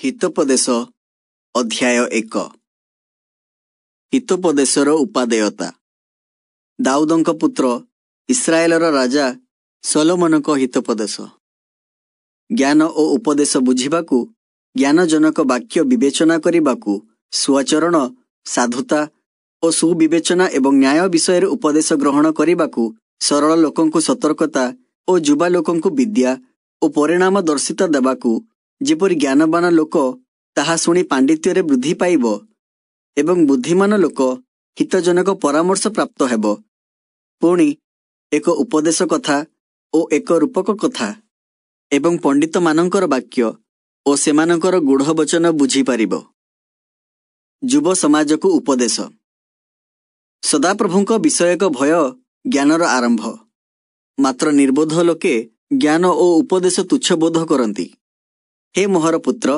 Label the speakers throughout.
Speaker 1: ହିତୋପଦେଶ ଅଧ୍ୟାୟ 1। ହିତୋପଦେଶର ଉପାଦେୟତା। ଦାଉଦଙ୍କ ପୁତ୍ର ଇସ୍ରାଏଲର ରାଜା ସଲୋମନଙ୍କ ହିତୋପଦେଶ। ଜ୍ଞାନ ଓ ଉପଦେଶ ବୁଝିବାକୁ, ଜ୍ଞାନଜନକ ବାକ୍ୟ ବିବେଚନା କରିବାକୁ, ସୁଆଚରଣ, ସାଧୁତା ଓ ସୁବିବେଚନା ଏବଂ ନ୍ୟାୟ ବିଷୟରେ ଉପଦେଶ ଗ୍ରହଣ କରିବାକୁ, ସରଳ ଲୋକଙ୍କୁ ସତର୍କତା ଓ ଯୁବା ଲୋକଙ୍କୁ ବିଦ୍ୟା ଓ ପରିଣାମଦର୍ଶିତା ଦେବାକୁ, ଯେପରି ଜ୍ଞାନବାନ ଲୋକ ତାହା ଶୁଣି ପାଣ୍ଡିତ୍ୟରେ ବୃଦ୍ଧି ପାଇବ ଏବଂ ବୁଦ୍ଧିମାନ ଲୋକ ହିତଜନକ ପରାମର୍ଶ ପ୍ରାପ୍ତ ହେବ। ପୁଣି ଏକ ଉପଦେଶ କଥା ଓ ଏକ ରୂପକ କଥା ଏବଂ ପଣ୍ଡିତମାନଙ୍କର ବାକ୍ୟ ଓ ସେମାନଙ୍କର ଗୂଢ଼ ବଚନ ବୁଝିପାରିବ। ଯୁବ ସମାଜକୁ ଉପଦେଶ। ସଦାପ୍ରଭୁଙ୍କ ବିଷୟକ ଭୟ ଜ୍ଞାନର ଆରମ୍ଭ, ମାତ୍ର ନିର୍ବୋଧ ଲୋକେ ଜ୍ଞାନ ଓ ଉପଦେଶ ତୁଚ୍ଛ ବୋଧ କରନ୍ତି। ହେ ମୋହର ପୁତ୍ର,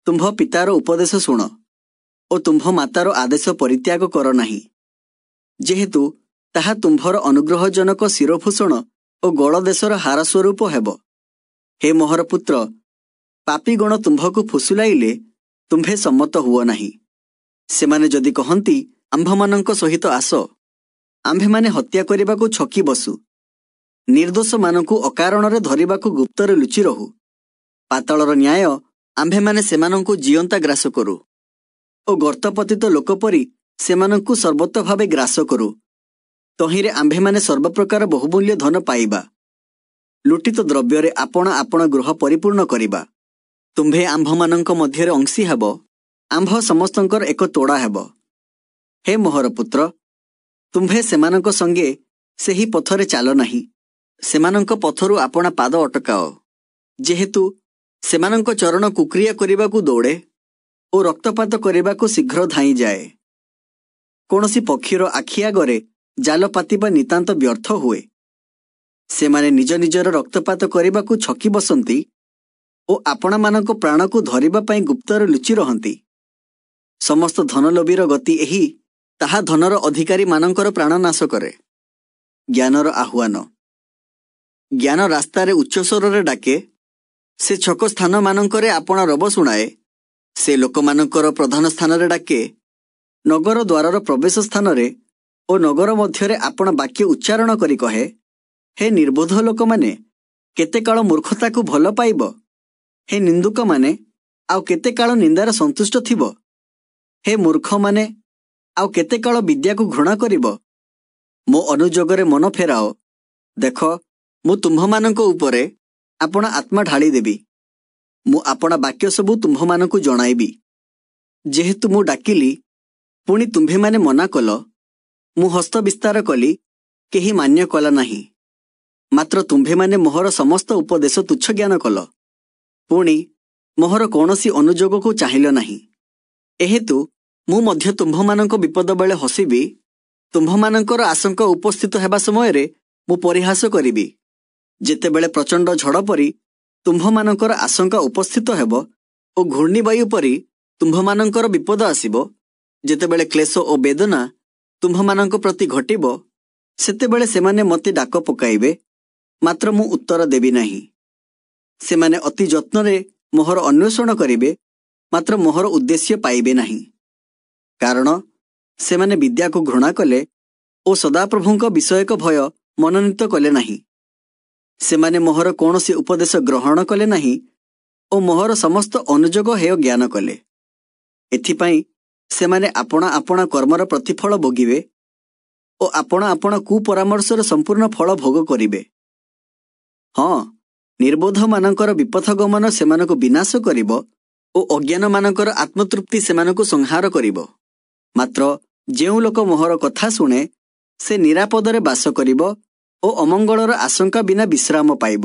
Speaker 1: ତୁମ୍ଭ ପିତାର ଉପଦେଶ ଶୁଣ ଓ ତୁମ୍ଭ ମାତାର ଆଦେଶ ପରିତ୍ୟାଗ କର ନାହିଁ, ଯେହେତୁ ତାହା ତୁମ୍ଭର ଅନୁଗ୍ରହଜନକ ଶିରୋଭୂଷଣ ଓ ଗଳଦେଶର ହାର ସ୍ୱରୂପ ହେବ। ହେ ମୋହର ପୁତ୍ର, ପାପୀଗଣ ତୁମ୍ଭକୁ ଫୁସୁଲାଇଲେ ତୁମ୍ଭେ ସମ୍ମତ ହୁଅ ନାହିଁ। ସେମାନେ ଯଦି କହନ୍ତି, ଆମ୍ଭମାନଙ୍କ ସହିତ ଆସ, ଆମ୍ଭେମାନେ ହତ୍ୟା କରିବାକୁ ଛକି ବସୁ, ନିର୍ଦ୍ଦୋଷମାନଙ୍କୁ ଅକାରଣରେ ଧରିବାକୁ ଗୁପ୍ତରେ ଲୁଚି ରହୁ, ପାତାଳର ନ୍ୟାୟ ଆମ୍ଭେମାନେ ସେମାନଙ୍କୁ ଜିଅନ୍ତା ଗ୍ରାସ କରୁ ଓ ଗର୍ତ୍ତପତିତ ଲୋକ ପରି ସେମାନଙ୍କୁ ସର୍ବତ୍ୱ ଭାବେ ଗ୍ରାସ କରୁ, ତହିଁରେ ଆମ୍ଭେମାନେ ସର୍ବପ୍ରକାର ବହୁମୂଲ୍ୟ ଧନ ପାଇବା, ଲୁଟିତ ଦ୍ରବ୍ୟରେ ଆପଣା ଆପଣା ଗୃହ ପରିପୂର୍ଣ୍ଣ କରିବା। ତୁମ୍ଭେ ଆମ୍ଭମାନଙ୍କ ମଧ୍ୟରେ ଅଂଶୀ ହେବ, ଆମ୍ଭ ସମସ୍ତଙ୍କର ଏକ ତୋଡ଼ା ହେବ। ହେ ମୋହର ପୁତ୍ର, ତୁମ୍ଭେ ସେମାନଙ୍କ ସଙ୍ଗେ ସେହି ପଥରେ ଚାଲ ନାହିଁ, ସେମାନଙ୍କ ପଥରୁ ଆପଣା ପାଦ ଅଟକାଅ, ଯେହେତୁ ସେମାନଙ୍କ ଚରଣ କୁକ୍ରିୟା କରିବାକୁ ଦୌଡ଼େ ଓ ରକ୍ତପାତ କରିବାକୁ ଶୀଘ୍ର ଧାଇଁଯାଏ। କୌଣସି ପକ୍ଷୀର ଆଖି ଆଗରେ ଜାଲ ପାତିବା ନିତାନ୍ତ ବ୍ୟର୍ଥ ହୁଏ। ସେମାନେ ନିଜ ନିଜର ରକ୍ତପାତ କରିବାକୁ ଛକି ବସନ୍ତି ଓ ଆପଣାମାନଙ୍କ ପ୍ରାଣକୁ ଧରିବା ପାଇଁ ଗୁପ୍ତରେ ଲୁଚି ରହନ୍ତି। ସମସ୍ତ ଧନଲୋଭୀର ଗତି ଏହି, ତାହା ଧନର ଅଧିକାରୀମାନଙ୍କର ପ୍ରାଣ ନାଶ କରେ। ଜ୍ଞାନର ଆହ୍ୱାନ। ଜ୍ଞାନ ରାସ୍ତାରେ ଉଚ୍ଚସ୍ୱରରେ ଡାକେ, ସେ ଛକ ସ୍ଥାନମାନଙ୍କରେ ଆପଣା ରବ ଶୁଣାଏ, ସେ ଲୋକମାନଙ୍କର ପ୍ରଧାନ ସ୍ଥାନରେ ଡାକେ, ନଗର ଦ୍ୱାରର ପ୍ରବେଶ ସ୍ଥାନରେ ଓ ନଗର ମଧ୍ୟରେ ଆପଣା ବାକ୍ୟ ଉଚ୍ଚାରଣ କରି କହେ, ହେ ନିର୍ବୋଧ ଲୋକମାନେ, କେତେ କାଳ ମୂର୍ଖତାକୁ ଭଲ ପାଇବ? ହେ ନିନ୍ଦୁକମାନେ, ଆଉ କେତେ କାଳ ନିନ୍ଦାରେ ସନ୍ତୁଷ୍ଟ ଥିବ? ହେ ମୂର୍ଖମାନେ, ଆଉ କେତେ କାଳ ବିଦ୍ୟାକୁ ଘୃଣା କରିବ? ମୋ ଅନୁଯୋଗରେ ମନ ଫେରାଅ। ଦେଖ, ମୁଁ ତୁମ୍ଭମାନଙ୍କ ଉପରେ ଆପଣା ଆତ୍ମା ଢାଳିଦେବି, ମୁଁ ଆପଣା ବାକ୍ୟ ସବୁ ତୁମ୍ଭମାନଙ୍କୁ ଜଣାଇବି। ଯେହେତୁ ମୁଁ ଡାକିଲି, ପୁଣି ତୁମ୍ଭେମାନେ ମନା କଲ, ମୁଁ ହସ୍ତ ବିସ୍ତାର କଲି, କେହି ମାନ୍ୟ କଲା ନାହିଁ। ମାତ୍ର ତୁମ୍ଭେମାନେ ମୋହର ସମସ୍ତ ଉପଦେଶ ତୁଚ୍ଛ ଜ୍ଞାନ କଲ, ପୁଣି ମୋହର କୌଣସି ଅନୁଯୋଗକୁ ଚାହିଁଲ ନାହିଁ। ଏହେତୁ ମୁଁ ମଧ୍ୟ ତୁମ୍ଭମାନଙ୍କ ବିପଦ ବେଳେ ହସିବି, ତୁମ୍ଭମାନଙ୍କର ଆଶଙ୍କା ଉପସ୍ଥିତ ହେବା ସମୟରେ ମୁଁ ପରିହାସ କରିବି। ଯେତେବେଳେ ପ୍ରଚଣ୍ଡ ଝଡ଼ ପରି ତୁମ୍ଭମାନଙ୍କର ଆଶଙ୍କା ଉପସ୍ଥିତ ହେବ ଓ ଘୂର୍ଣ୍ଣିବାୟୁ ପରି ତୁମ୍ଭମାନଙ୍କର ବିପଦ ଆସିବ, ଯେତେବେଳେ କ୍ଲେଶ ଓ ବେଦନା ତୁମ୍ଭମାନଙ୍କ ପ୍ରତି ଘଟିବ, ସେତେବେଳେ ସେମାନେ ମୋତେ ଡାକ ପକାଇବେ, ମାତ୍ର ମୁଁ ଉତ୍ତର ଦେବି ନାହିଁ। ସେମାନେ ଅତି ଯତ୍ନରେ ମୋହର ଅନ୍ୱେଷଣ କରିବେ, ମାତ୍ର ମୋହର ଉଦ୍ଦେଶ୍ୟ ପାଇବେ ନାହିଁ। କାରଣ ସେମାନେ ବିଦ୍ୟାକୁ ଘୃଣା କଲେ ଓ ସଦାପ୍ରଭୁଙ୍କ ବିଷୟକ ଭୟ ମନୋନୀତ କଲେ ନାହିଁ। ସେମାନେ ମୋହର କୌଣସି ଉପଦେଶ ଗ୍ରହଣ କଲେ ନାହିଁ ଓ ମୋହର ସମସ୍ତ ଅନୁଯୋଗ ହେୟ ଜ୍ଞାନ କଲେ। ଏଥିପାଇଁ ସେମାନେ ଆପଣା ଆପଣା କର୍ମର ପ୍ରତିଫଳ ଭୋଗିବେ ଓ ଆପଣା ଆପଣା କୁପରାମର୍ଶର ସମ୍ପୂର୍ଣ୍ଣ ଫଳ ଭୋଗ କରିବେ। ହଁ, ନିର୍ବୋଧମାନଙ୍କର ବିପଥଗମନ ସେମାନଙ୍କୁ ବିନାଶ କରିବ ଓ ଅଜ୍ଞାନମାନଙ୍କର ଆତ୍ମତୃପ୍ତି ସେମାନଙ୍କୁ ସଂହାର କରିବ। ମାତ୍ର ଯେଉଁ ଲୋକ ମୋହର କଥା ଶୁଣେ, ସେ ନିରାପଦରେ ବାସ କରିବ ଓ ଅମଙ୍ଗଳର ଆଶଙ୍କା ବିନା ବିଶ୍ରାମ ପାଇବ।